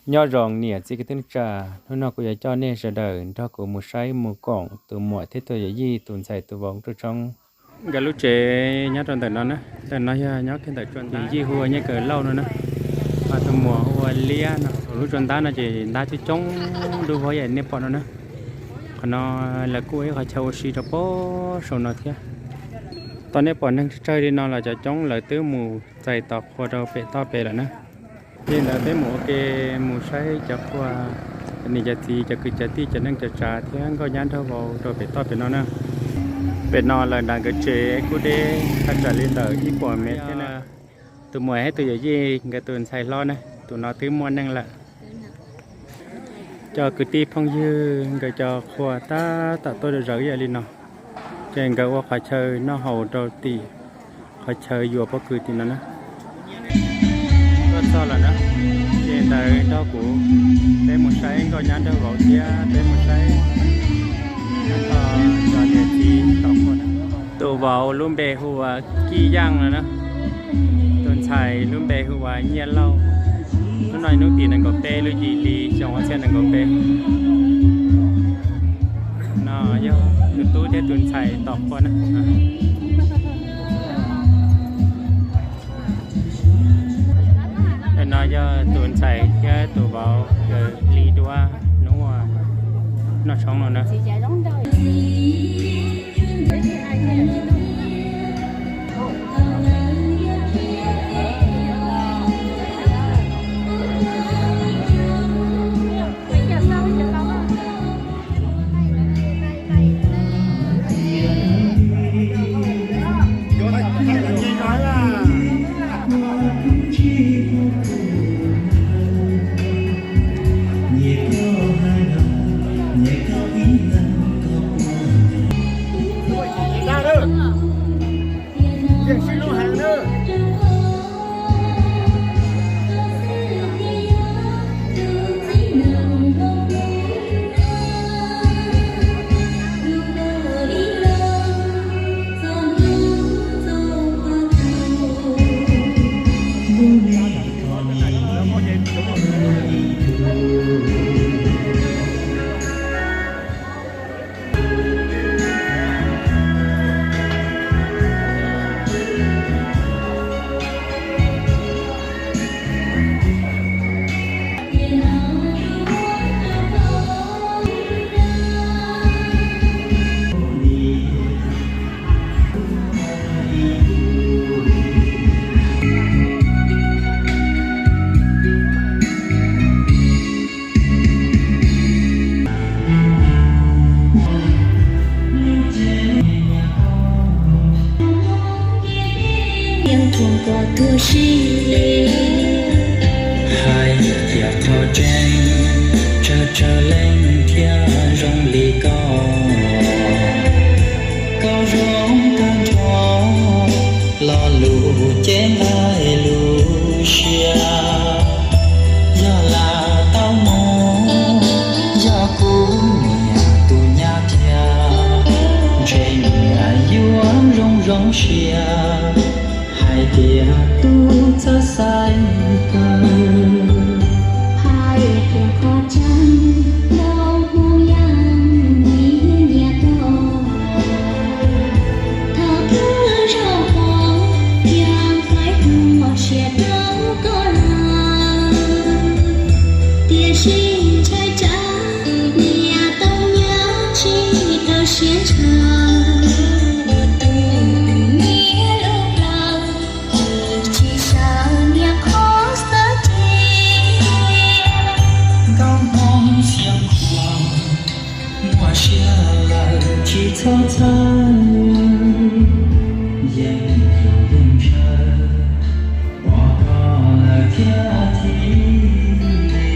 Nyob zoo niam txiv kwv tij neej tsa, hnub no kuv yuav coj nej sawv daws nrog kuv mus saib mus koom tus muam thiab tus yawm yij tus ntxhais tus vauv Ruaj Tshoob. Nkawd lub tsev nyob rau ntawm no na, ntawm no yog nyob kiag ntawm yawm yij hu ua Nyiaj Kaws Lauj no na, ho tus muam hu ua Liab no. Lub tsuas ntab no ces ntab coob coob dub vog yam nej pom no na. Qhov no lawv kuj ua ib qhov chaw ua si rau pem saum no thiab. Tau nej pom neeg tsawg tsawg li no los cov coob lawv twb mus txais tos qhua rau pem toj pem lawm na. Yog li ntawd peb mus ua ke mus saib cov qhua, cov niam cov txiv, cov kwv cov tij, cov neej cov tsav thiab nkauj nyab nraug vauv rau pem toj pem no na. Pem no lawm nram nkawd tsev kuj deb thaj tsam li ntawm ib puas mev thiab na. Tus muam thiab tus yawm yij nkawd tus ntxhais hlob na, tus no twb muaj neej lawm. Cov kwv tij phooj ywg nkawd cov qhua tab tom tuaj zawv ib yam li no, ces nkawd ua qhov chaw noj haus rau tim qhov chaw yuav pob kws tim no na. Tuaj txog lawm na, ces ntawd nrog kuv, peb mus saib nkauj nyab nraug vauv thiab peb mus saib cov niam txiv tom qhua na. Tus vauv lub npe hu ua Kij Yaaj no na, tus ntxhais lub npe hu ua Nyiaj Lauj. Hnub no hnub tim nees nkaum peb lub yim hli xyoo ob txhiab nees nkaum peb. No yog tus tub thiab tus ntxhais tom qhua na. No yog tus ntxhais thiab tus vauv nkawd li duab hnub noj tshoob no na. Yeej thuam kom tuag si li. Hais tias qhov tseeb tsawg tsawg leej thiaj zoo li koj. Koj zoo tag nrho lo lus cev nqaij lus siab. Yog lam tau mus, yog kuv niam tus nyab thiab, ntshe niam yuav zoo zoo siab. Hais tias tub txawj xaiv kawg. Hais tias qhov tseeb, tau mus yam nim nyiam koj. Thaum twg zaum pom, yog faib tus muaj sia rau koj los. Tiam sis ntshai tsam niam tau nyob tsis tau siab ntshaw. Tus niam lub plaub tsis sawv niam qhov xav ces. Nkauj Hmoob Xyooj Khuam muaj sia lawm tsis txhob txhawj, yeej yuav yeej ntshaw, pom koj lawm thiaj thim li.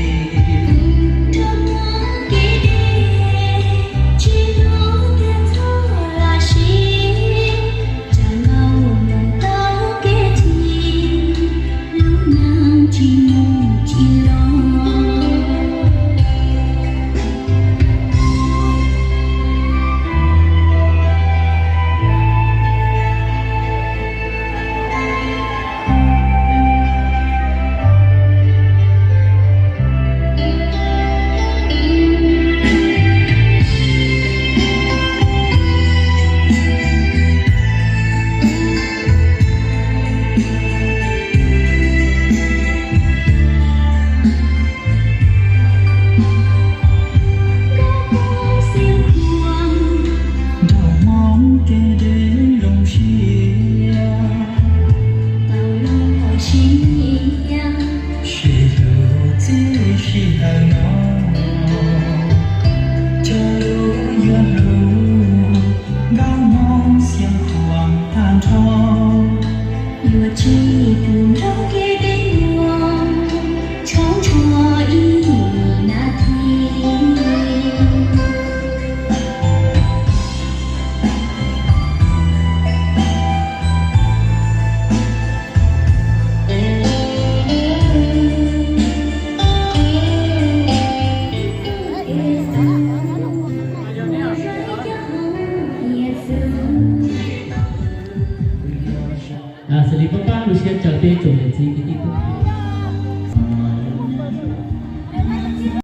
Lis Paj Paj lub siab tsaws peb tsoom niam txiv kwv